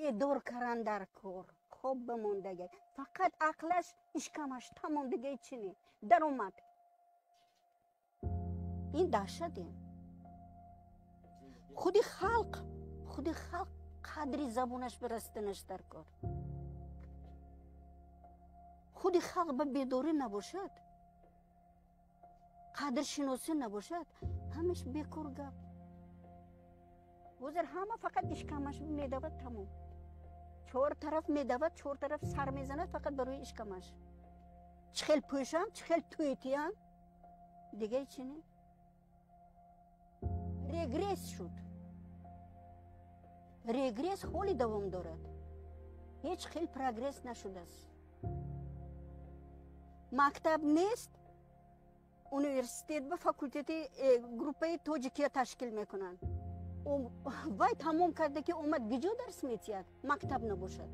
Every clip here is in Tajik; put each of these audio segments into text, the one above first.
Бедор каран дар кор, хоб бимондагӣ. Фақат ақлаш ишкамаш тамом, дига чӣ не. Даромад. Ин даҳшат ин. Худи халқ қадри забонаш бирастанаш дар кор. Худи халқ ба бедорӣ набошад, қадршиносӣ набошад, ҳамаш бекор гап. Ҳозир ҳама фақат ишкамаш медавад, тамом. Чор тараф медавад, чор тараф сар мезанад фақат барои ишкамаш. Чӣ хел пӯшам, чӣ хел тӯйтиям, дига чӣ не. Регресс шуд. Регресс ҳоли давом дорад. Ҳеҷ хел прогресс нашудааст. Мактаб нест, университет ба факултети группаи тоҷикия ташкил мекунанд. Вай тамом карда ки омад, гиҷо дарс метиҳад, мактаб набошад.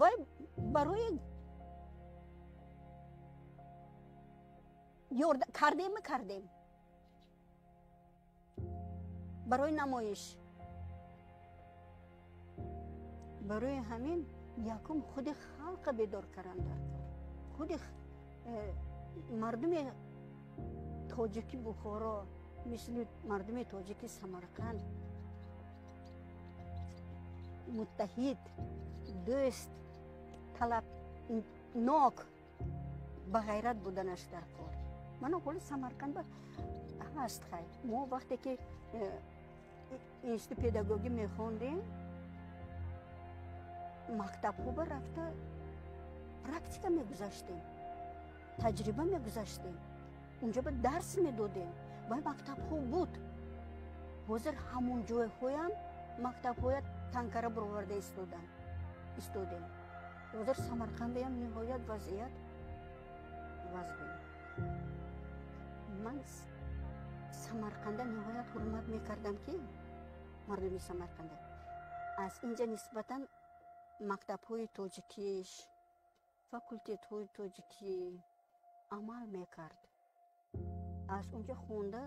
Вай барои кардем кардем. Барои намоиш. Барои ҳамин якум худи халқа бедор кардан дар кор. Худи мардуми тоҷики Бухоро, мисли мардуми тоҷики Самарқанд муттаҳид, дӯст, талабнок, ба ғайрат буданаш дар кор. Мана ҳоли Самарқанд ҳаст хай. Мо вақте ки институти педагогӣ мехондем, мактабҳо ба рафта практика мегузаштем, таҷриба мегузаштем, унҷо ба дарс медодем. Вай мактабҳо буд. Ҳозир ҳамон ҷойҳоям мактабҳоя танкара бароварда истодем. Ҳозир Самарқандам ниҳоят вазъият вазбин. Ман Самарқанда ниҳоят ҳурмат мекардам, ки мардуми Самарқанда аз инҷа нисбатан мактабҳои тоҷикиш, факултетҳои тоҷикӣ амал мекард. Аз унҷа хонда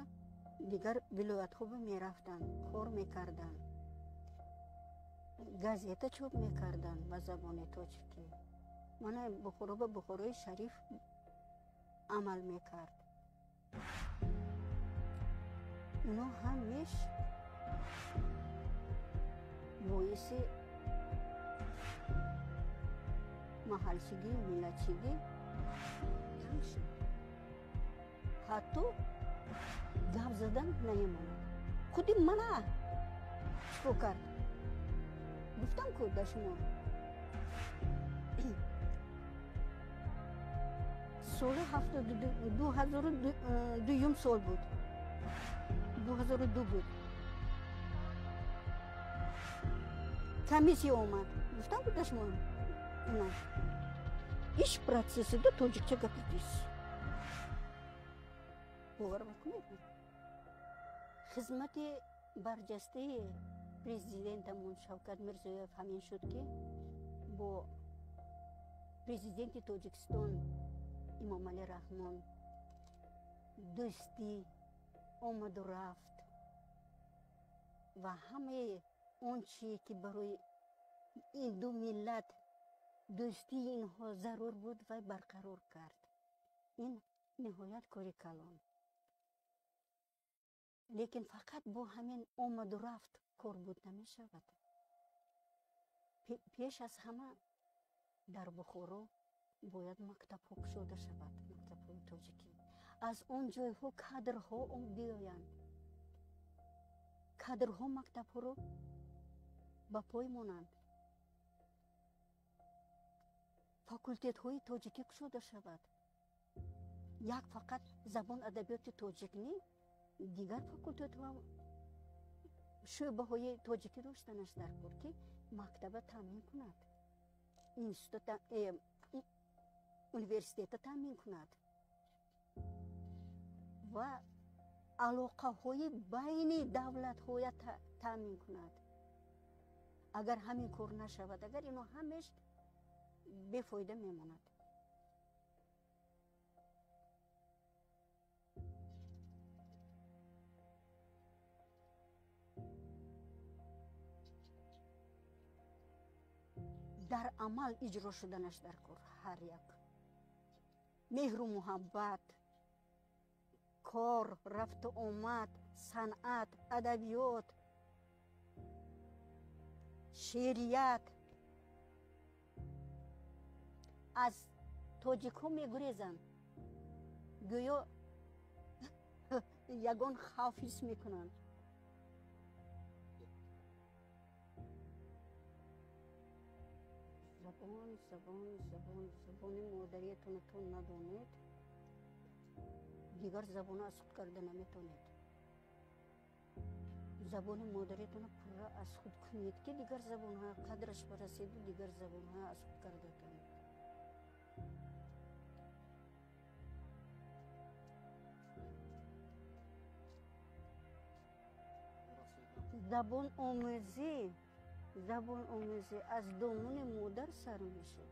дигар вилоятҳо мерафтанд, кор мекарданд, газета чоп мекарданд ба забони тоҷикӣ. Мана Бухоро ба Бухорои Шариф амал мекард. Ино ҳамеш боиси маҳалчигӣ, миллатчигӣ танг шуд. Ҳатто гап задан намемонад. Худи мана чикор кард? Гуфтам ку да шумо. Соли 2002 сол буд. 2002 буд. Комиссия омад. Гуфтам ку да шумо. Ина. Иш процессида тоҷикча гапидис. Бовар мекунед? Хизмати барҷастаи президентамон Шавкат Мирзиёев ҳамин шуд, ки бо президенти Тоҷикистон Имомалӣ Раҳмон дӯстӣ омаду рафт ва ҳамаи он чие ки барои ин ду миллат дӯстии инҳо зарур буд, вай барқарор кард. Ин ниҳоят кори калон. Лекин фақат бо ҳамин омаду рафт кор буд намешавад. Пеш аз ҳама дар Бухоро бояд мактабҳо кушода шавад, мактабҳои тоҷикӣ. Аз он ҷойҳо кадрҳо биёянд. Кадрҳо мактабҳоро ба пой монанд. Факултетҳои тоҷикӣ кушода шавад. Як фақат забон адабиёти тоҷик не, дигар факултетҳо шӯъбаҳои тоҷикӣ доштанаш дар кор, ки мактаба таъмин кунад, институт, университета таъмин кунад ва алоқаҳои байни давлатҳоя таъмин кунад. Агар ҳамин кор нашавад, агар ино ҳамеш бефоида мемонад. Дар амал иҷро шуданаш дар кор ҳар як меҳру муҳаббат, кор, рафту омад, санъат, адабиёт, шеърият. Аз тоҷикҳо мегурезанд, гӯё ягон хавф ҳис мекунанд. Забон, забон, забон, забони модариятонатон надонед, дигар забонро аз худ карда наметонед. Забони модариятонро пурра аз худ кунед, ки дигар забонҳо қадраш бараседу дигар забонҳо аз худ карда тонед. Забон омӯзӣ, забон омӯзӣ аз домони модар сар мешуд.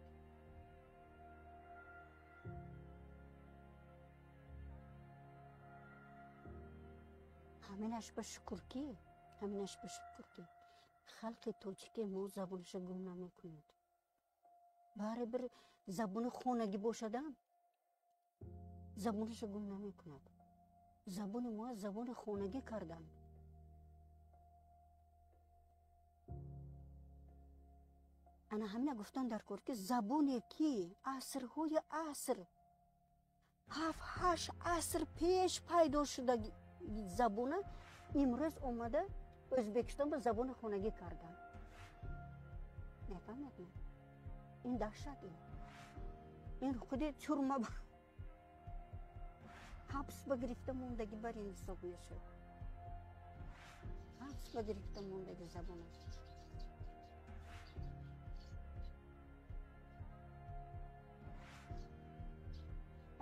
Ҳаминаш ба шукр ки, ҳаминаш ба шукр ки халқи тоҷики мо забонаша гум намекунад. Барибир забони хонагӣ бошадам, забонаша гум намекунад. Забони мо забони хонагӣ карданд. Ана ҳамина гуфтан дар кор ки забоне ки асрҳои аср, 7-8 аср пеш пайдо шуда забона имрӯз омада Ӯзбекистон ба забони хонагӣ карданд. Мефаҳмед? Ин даҳшат, ин худи тюрма, ҳабс ба гирифта мондагӣ бар ин ҳисоб мешуд. Ҳабс ба гирифта мондагӣ забон аст.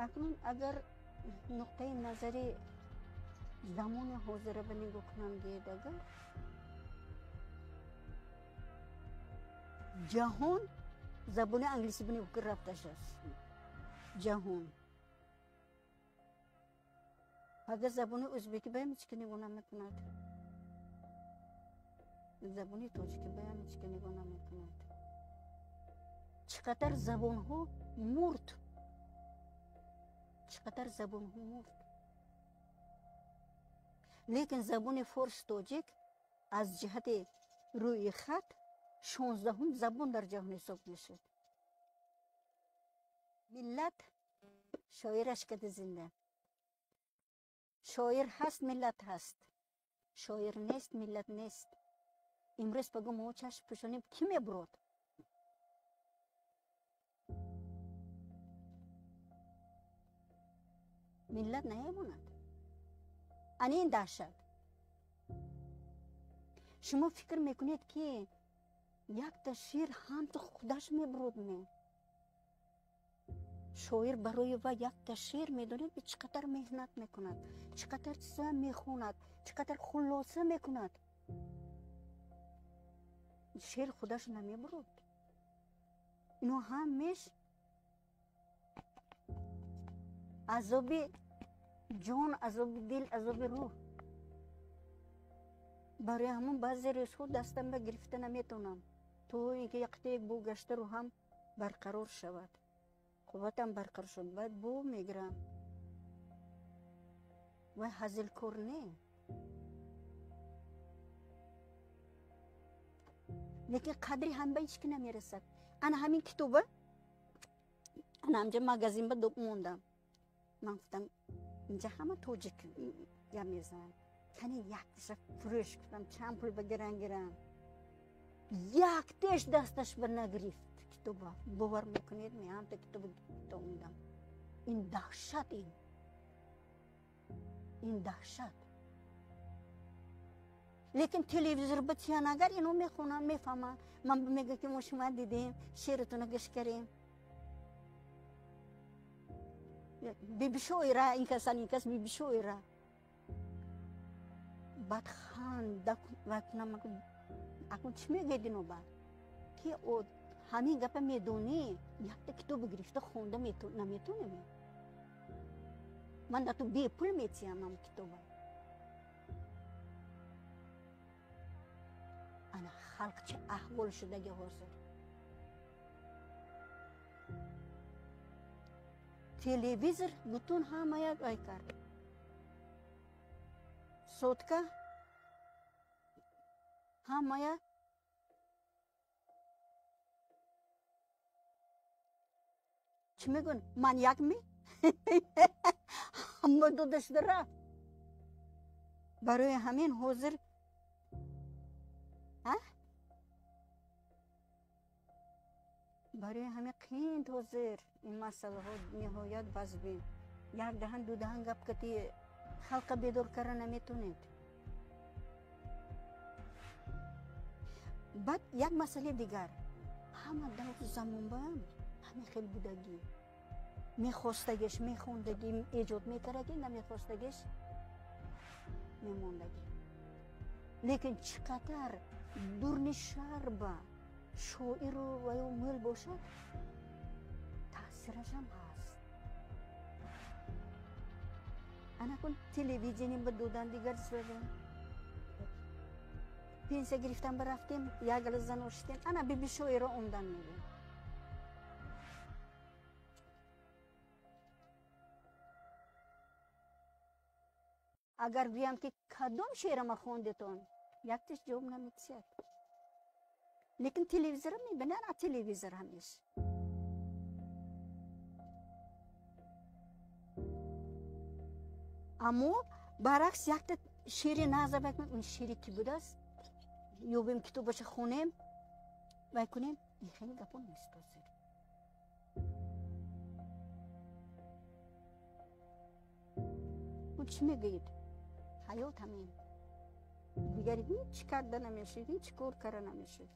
Акнун агар нуқтаи назари замони ҳозира ба нигоҳ кунам, гӯед, агар ҷаҳон забони англисӣ ба нигоҳ рафташ аст. Ҷаҳон агар забони ӯзбекӣ ба ҳеҷ ки нигоҳ намекунад, забони тоҷикӣ ба ҳеҷ ки нигоҳ намекунад. Чӣ қадар забонҳо мурд, чӣ қадар забонҳо мурд. Лекин забони форс тоҷик аз ҷиҳати рӯи хат 16-ум забон дар ҷаҳон ҳисоб мешуд. Миллат шоираш кади зинда. Шоир ҳаст, миллат ҳаст. Шоир нест, миллат нест. Имрӯз паго мо чашм пӯшонем, кӣ мебурод? Миллат намемонад. Ана ин даҳшат. Шумо фикр мекунед ки якта шеър ҳамту худаш мебурод ме? Шоир барои ва якта шеър медонед чӣ қадар меҳнат мекунад, чӣ қадар чиза мехонад, чӣ қадар хулоса мекунад. Шеър худаш намебурод. Ино ҳамеш азоби ҷон, азоби дил, азоби рӯҳ. Барои ҳамон баъзе рӯзҳо дастам ба гирифта наметавонам, то ин ки яктаек бо гашта рӯҳам барқарор шавад, қувватам барқарор шуд, баъд бо мегирам. Вай ҳазилкор не. Лекин қадри ҳам ба ҳеҷ ки намерасад. Ана ҳамин китоба ана ҳамҷа магазин ба мондам. Ман гуфтам инҷа ҳама тоҷик гап мезананд. Кани якташа фурӯш гуфтам, чанд пул ба гиран гиран. Яктеш дасташ ба нагирифт китоба. Бовар мекунед, ме ҳамта китоба гирифта. Ин даҳшат, ин. Ин даҳшат. Лекин телевизор ба тиян агар ино мехонанд, мефаҳманд. Ман мегӯям ки мо шума дидем, шеъратонро гӯш кардем. Биби шоира, ин касан, ин кас биби шоира. Баъд ханда кунам, акун чӣ мегӯед ино баъд? Ки ҳамин гапа медонӣ, якта китобе гирифта хонда наметонем. Ман дар ту бепул метиҳам ам китоба. Ана халқ чӣ аҳвол шудаги ҳозир. Телевизор бутун ҳамая вай кард. Сотка ҳамая чӣ мегӯн? Маньяк ми? Ҳама дода шуда рафт. Барои ҳамин ҳозир барои ҳамин қиин ҳозир ин масъалаҳо ниҳоят вазбин. Як даҳан ду даҳан гап кати халқа бедор карда наметонед. Баъд як масъалаи дигар, ҳама давру замонбаам ҳамин хел будагӣ. Мехостагиш мехондагӣ, эҷод мекардагӣ, намехостагиш мемондагӣ. Лекин чӣ қадар дурни шаҳр ба шоиру ва ё мӯл бошад, таъсирашам ҳаст. Анакун телевидение ба додан дигар чиза. Пенсия гирифтан ба рафтем, як гала зан ошитем, ана биби шоиро омдан мегӯем. Агар гӯям ки кадом шеърама хондетон, якташ ҷавоб наметисяд. Лекин телевизорро мебинанд, а телевизор ҳамеш. Аммо баръакс якта шеъри назар ин шеъри кӣ будааст, ёбем китобаша хонем, вай кунем, ин хеле гапо нест ҳозир. Чӣ мегӯед? Ҳаёт ҳамин. Дигар ҳеҷ карда намешид, ҳеҷ кор карда намешид.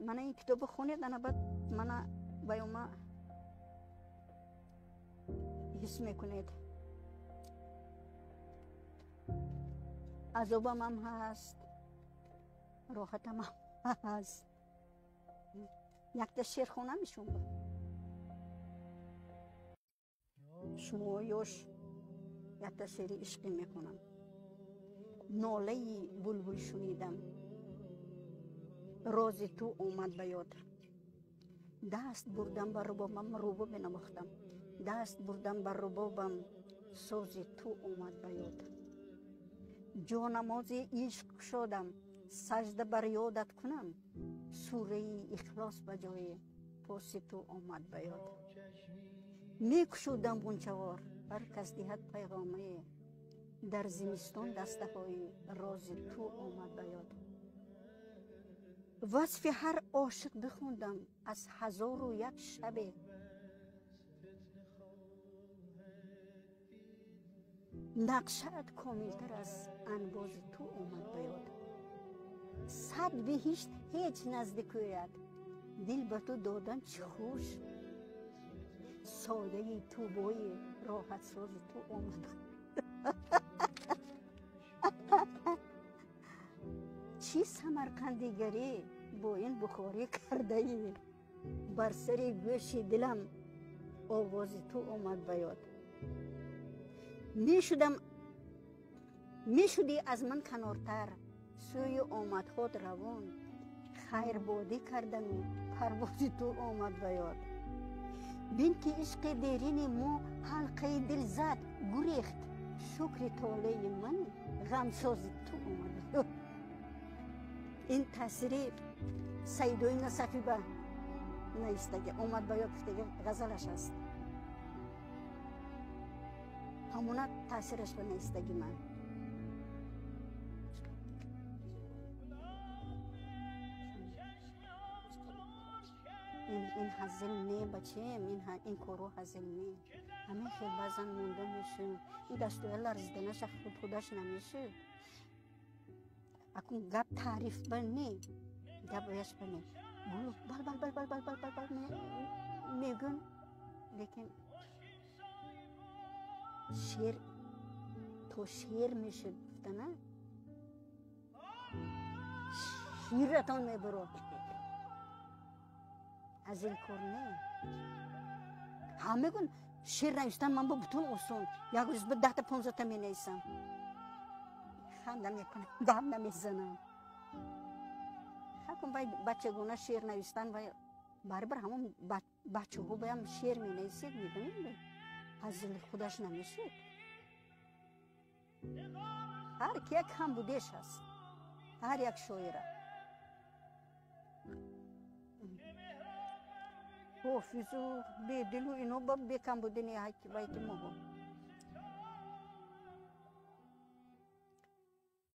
Мана ин китобо хонед, ана баъд мана баёма ҳис мекунед. Азобамам ҳаст, роҳатамам ҳаст. Якта шеър хонам шумо. Шумо ёш якта шеъри ишқӣ мехонам. Нолаи булбул шунидам, рози ту омад ба ёд. Даст бурдам ба рубобам, рубоб менавохтам. Даст бурдам ба рубобам, сози ту омад ба ёд. Ҷонамози ишқ кушодам, сажда бар ёдат кунам. Сураи ихлос ба ҷои поси ту омад ба ёд. Мекушудам ғунчавор, ҳар кас диҳад пайғомае. Дар зимистон дастаҳои рози ту омад ба ёд. Васфи ҳар ошиқ бихондам аз 1001 шабе. Нақшаат комилтар аз анбози ту омад ба ёд. Сад биҳишт ҳеҷ назди кӯяд, дил ба ту додан чӣ хуш. Сояи тӯбои роҳатсози ту омад. Чӣ самарқандигарӣ бо ин бухорӣ кардаӣ? Бар сари гӯши дилам овози ту омад ба ёд. Мешудӣ аз ман канортар, сӯи омадҳот равон. Хайрбодӣ кардану парвози ту омад ба ёд. Бин ки ишқи дерини мо ҳалқаи дил зад, гурехт. Шукри толеи ман ғамсози ту омад ба ёд. Ин таъсири Саидои Насафӣ ба наистаги омад ба ёд гуфтаги ғазалаш аст. Ҳамона таъсираш ба наистаги ман. Ин ҳазил не, бачем, ин корҳо ҳазил не. Ҳамин хел баъзан монда мешавем. Ин дастоя ларзиданаша худ худаш намешуд. Акун гап таъриф ба не, гап ояш ба не. Бал бал бал бал бал бал бал бал мегӯн, лекин шеър то шеър мешуд гуфтана ширатон мебурод. Аз ин кор не. Ҳа мегӯн шеър навиштан ман бо бутун осон. Як рӯз ба 10 та 15 та менависам. Ханда мекунам, гап намезанам. Ҳакун вай бачагона шеър навистан вай Барибир ҳамон бачаҳо баям шеър менависед, медонед, ҳазили худаш намешуд. Ҳар ки як камбудеш аст, ҳар як шоира. Ҳофизу, Бедилу, ино ба бекамбудини вайти моҳо.